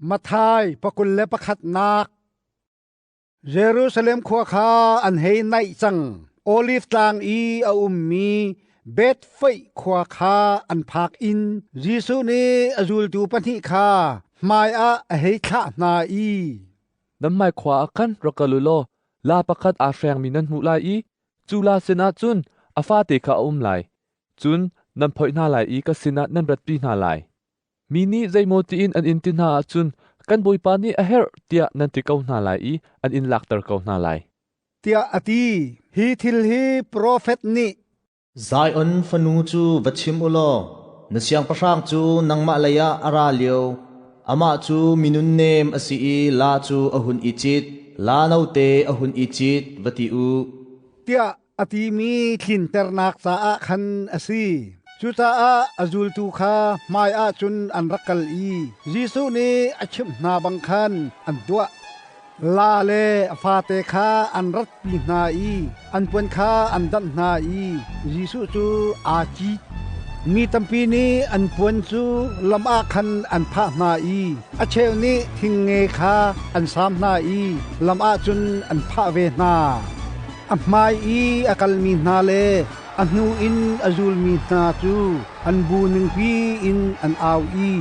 Matthai pakul le pakhatnak. Jerusalem khua kha an hei naih cang. Olive tlang i a ummi Bethfeih khua kha an phak in Jesuh nih a zultu pahnih kha hmaiah a hei thlah hna i, Nan hmai khua ah khan rak kal u law la pakhat aa hrengmi nan hmuh lai i cu la sinah cun a fate kha a um lai. Cun nan phoih hna lai i ka sinah nan ratpi hna lai. Mi nih zeimaw tiin an in ti hna ahcun kan Bawipa nih a herh tiah nan ti ko hna lai i an in lakter ko hna lai. Tiah a ti. Hi thil hi profet nih Zion fanu cu va chim u law, na siangpahrang cu nangmah leiah a ra lio. Amah cu mi nunnem a si i la cu a hun i cit, la note a hun i cit, va ti u. Tiah a timi tlinternak caah khan a si. Cucaah a zultu kha hmai ah cun an rak kal i Jesuh nih a chimh hna bang khan an tuah. La le a fate kha an ratpi hna i an puan kha an danh hna i Jesuh cu aa cit. Mi tampi nih an puan cu lam ah khan an phah hna i a cheu nih thingnge kha an saam hna i lam ah cun an phah ve hna. A hmai i a kalmi hna le a hnu in a zulmi hna cu an bu ningpi in an au i,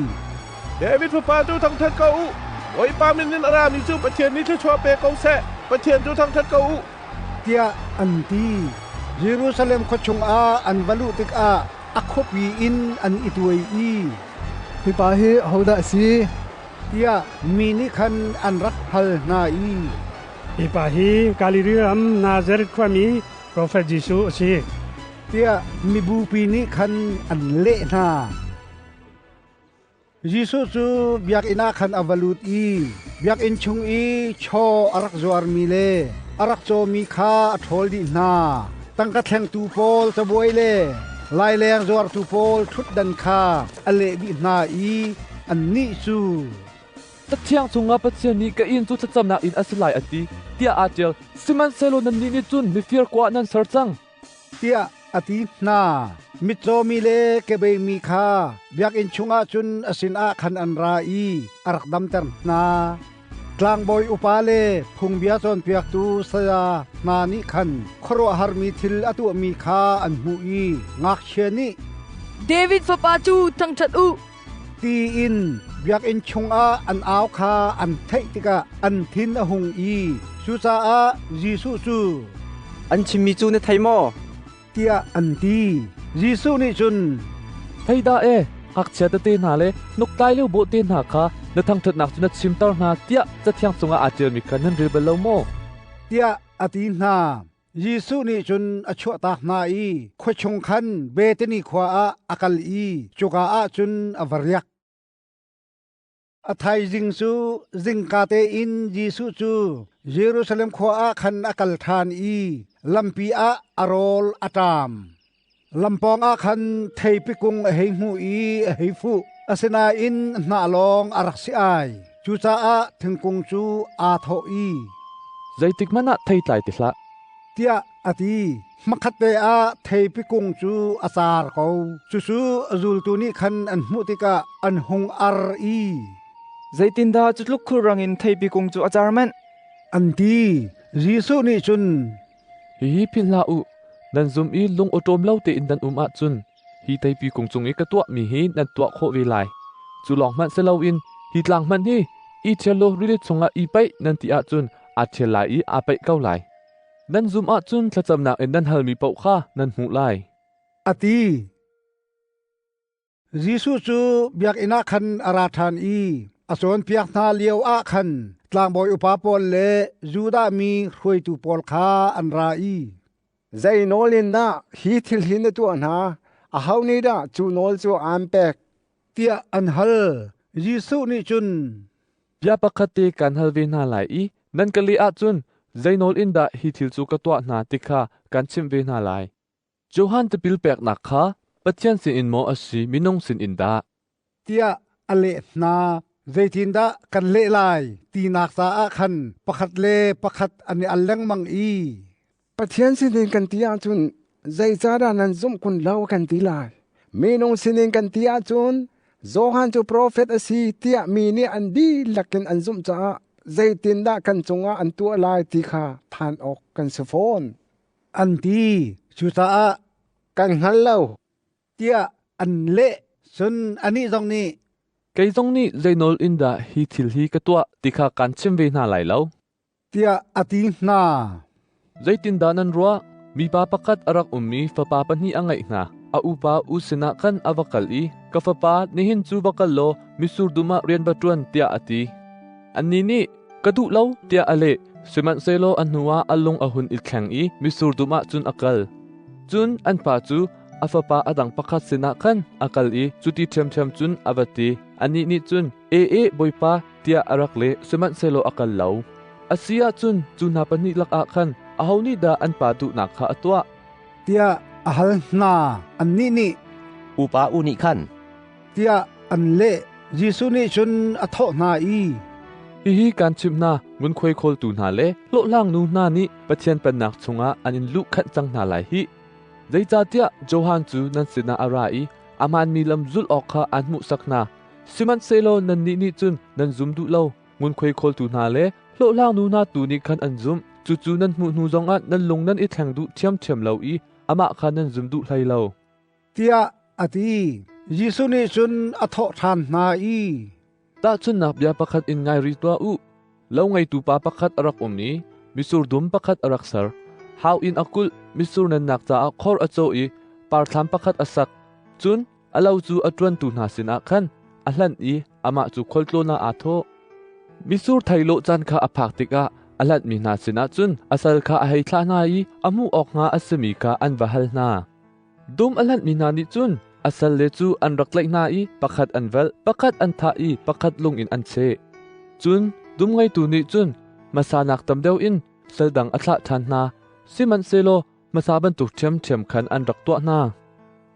David fapa cu thangṭhat ko u! Bawipa min in a rami cu Pathian nih thluachuah pe ko seh! Pathian cu thangṭhat ko u! Tiah an ti. Jerusalem khua chungah an va luh tikah a khuapi in an i tuai i, Hi pa hi ahodah a si? Tiah mi nih khan an rak hal hna i, Hi pa hi Galilee ram Nazareth khuami profet Jesuh a si, tiah mibupi nih khan an leh hna. Jesuh cu biakinn ah khan a va lut i biakinn chung i chaw a rak zuarmi le a rak cawmi kha a ṭhawl dih hna. Tangka thlengtu pawl cabuai le laileng zuartu pawl ṭhutdan kha a leh dih hna i annih cu, Cathiang chungah Pathian nih ka inn cu thlacamnak inn a si lai a ti, tiah aa ṭial. Sihmanhsehlaw nannih nih cun mifir kua ah nan ser cang. Tiah a ti hna. Mitcawmi le kebeimi kha biakinn chungah cun a sinah khan an ra i a rak damter hna. Tlangbawi upa le phungbia cawnpiaktu saya hna nih khan khuaruahharmi thil a tuahmi kha an hmuh i ngakchia nih, David fapa cu thangṭhat u, tiin biakinn chungah an au kha an theih tikah an thin a hung i cucaah Jesuh cu, An chimmi cu na thei maw? tiah an ti. Jesuh nih cun, Thei dah e, ngakchia tete hna le hnuktlai lio bawhte hna kha na thangṭhatnak cu na chimter hna tiah Cathiang cungah aa ṭialmi kha nan rel bal lo maw? Tiah a ti hna. Jesuh nih cun a chuahtak hna i khua chung khan Bethany khua ah a kal i cuka ah cun a va riak. A thaizing cu zingka tein Jesuh cu Jerusalem khua ah khan a kal ṭhan i lampi ah a rawl a ṭam. Lam pawngah khan theipi kung a hei hmuh i a hei fuh. Asinain hnah lawng a rak si ai. Cucaah thingkung cu aa thawh i, Zeitik hmanh ah thei tlai ti hlah, tiah a ti. Hmakhatte ah theipi kung cu a car ko. Cucu a zultu nih khan an hmuh tikah an hung ar i, Zeitindah cu tluk khulrang in theipi kung cu a car manh? An ti. Jesuh nih cun, Hihi philh hlah u, nan zum i lung awṭawm lo tein nan um ahcun hi theipi kung cung i ka tuahmi hi nan tuah khawh ve lai. Cu lawng hmanh si loin hi tlang hmanh hi i ṭhial law rili chungah i paih nan ti ahcun aa ṭhial lai i aa paih ko lai. Nan zum ahcun thlacamnak in nan halmi paoh kha nan hmuh lai, a ti. Jesuh cu biakinn ah khan a ra ṭhan i a cawnpiak hna lio ah khan tlangbawi upa pawl le Judah mi hruaitu pawl kha an ra i, Zei nawl in dah hi thil hi na tuah hna? Aho nih dah cu nawl cu aan pek? Tiah an hal. Jesuh nih cun, Bia pakhat te kaan hal ve hna lai i nan ka leh ahcun zei nawl in dah hi thil cu ka tuah hna ti kha kaan chimh ve hna lai. Johan tipil peknak kha Pathian sinin maw a si minung sinin dah? Tiah a leh hna. Zeitindah kan leh lai tinak caah khan pakhat le pakhat an i al lengmang i, Pathian sinin kan ti ahcun zeicahdah nan zumh kun lo kan ti lai? Minung sinin kan ti ahcun Johan cu profet a si tiah mi nih an dihlak in an zumh caah zeitindah kan cungah an tuah lai ti kha phan awk kan si fawn. An ti. Cucaah kan hngal lo, tiah an leh. Cun anih zong nih, Kei zong nih zei nawl in dah hi thil hi ka tuah ti kha kaan chim ve hna lai lo, tiah a ti hna. Zeitindah nan ruah? Mipa pakhat a rak ummi fapa pahnih a ngeih hna. A upa u sinah khan a va kal i, Ka fapa, nihin cu va kal law mitsur dum ah rian va ṭuan, tiah a ti. Annih nih, Ka duh lo, tiah a leh. Sihmanhsehlaw a hnuah a lung a hun i thleng i mitsur dum ah cun a kal. Cun an pa cu a fapa a dang pakhat sinah khan a kal i cuti ṭhiamṭhiam cun a va ti. Anih nih cun, E e, bawipa, tiah a rak leh, sihmanhsehlaw a kal lo. A si ahcun cu hna pahnih lakah khan aho nih dah an pa duhnak kha a tuah? Tiah a hal hna. Annih nih, Upa u nih khan, tiah an leh. Jesuh nih cun a thawh hna i, Hihi kaan chimh hna, ngunkhuai khawltu hna le hlawhhlangnu hna nih Pathian Pennak chungah an in luhkhanh cang hna lai hih. Zeicahtiah Johan cu nan sinah a ra i a hmaanmi lam zulh awk kha aan hmuhsak hna. Sihmanhsehlaw nannih nih cun nan zum duh lo. Ngunkhuai khawltu hna le hlawhhlangnu hna tu nih khan an zumh. Cucu nan hmuh hnu zongah nan lung nan i thleng duh ṭhiamṭhiam lo i amah kha nan zum duh hlei lo. Tiah a ti. Jesuh nih cun a thawh ṭhan hna i, Tahchunhnak bia pakhat in ngai rih tuah u. Lo ngeitu pa pakhat a rak um i mitsur dum pakhat a rak ser. Hau in a kulh, mitsur nannak caah khor a cawh i parthlam pakhat a sak. Cun a lo cu a ṭuantu hna sinah khan a hlanh i amah cu khualtlawn ah aa thawh. Mitsur thei lawh caan kha a phak tikah a hlanhmi hna sinah cun a sal kha a hei thlah hna i a hmuh awk hnga a simi kha an va hal hna. Dum a hlanhmi hna nih cun a salle cu an rak tlaih hna i pakhat an velh, pakhat an thah i pakhat lung in an cheh. Cun dum ngeitu nih cun hmasa nak tam deuh in sal dang a thlah ṭhan hna, sihmanhsehlaw hmasa bantuk ṭhiamṭhiam khan an rak tuah hna.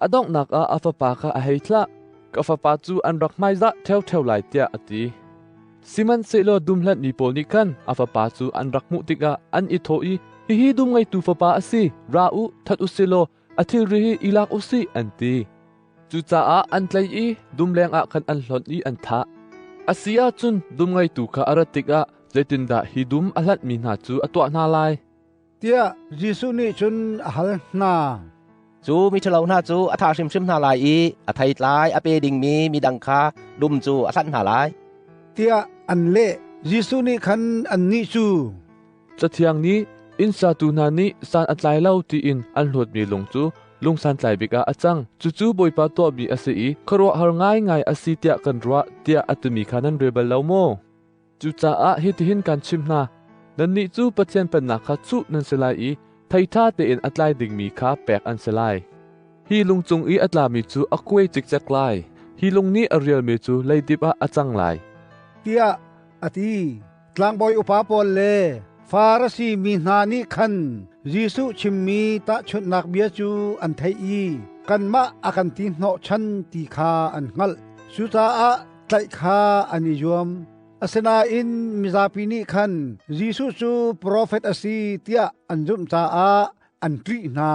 A donghnak ah a fapa kha a hei thlah. Ka fapa cu an rak hmaizah ṭheoṭheo lai tiah a ti. Sihmanhsehlaw dum hlanhmi pawl nih khan a fapa cu an rak hmuh tikah an i thawh i, Hihi dum ngeitu fapa a si, ra u, that u si law a thilri hi i lak u sih, an ti. Cucaah an tlaih i dum lengah khan an hlonh i an thah. A si ahcun dum ngeitu kha a rat tikah zeitindah hi dum a hlanhmi hna cu a tuah hna lai? Tiah Jesuh nih cun a hal hna. Cu miṭhalo hna cu a thah hrimhrim hna lai i a theitlai a pe dingmi midang kha dum cu a hlanh hna lai. Tiah an leh. Jesuh nih khan annih cu, Cathiang nih inn satu hna nih san a tlai lo tiin an hlawtmi lung cu lung santlai bik ah a cang. Cucu Bawipa tuahmi a si i khuaruahhar ngaingai a si tiah kan ruah, tiah a timi kha nan rel bal lo maw? Cucaah hitihin kan chimh hna: nannih cu Pathian Pennak kha chuh nan si lai i thei ṭha tein a tlai dingmi kha pek an si lai. Hi lung cung i a tlami cu a kuai cikcek lai; hi lung nih a rialmi cu leidip ah a cang lai. Tiah a ti. Tlangbawi upa pawl le Farasi mi hna nih khan Jesuh chimmi tahchunhnak bia cu an theih i kanmah a kan ti hnawhchan ti kha an hngalh. Cucaah tlaih kha an i zuam. Asinain mizapi nih khan Jesuh cu profet a si tiah an zumh caah an ṭih hna.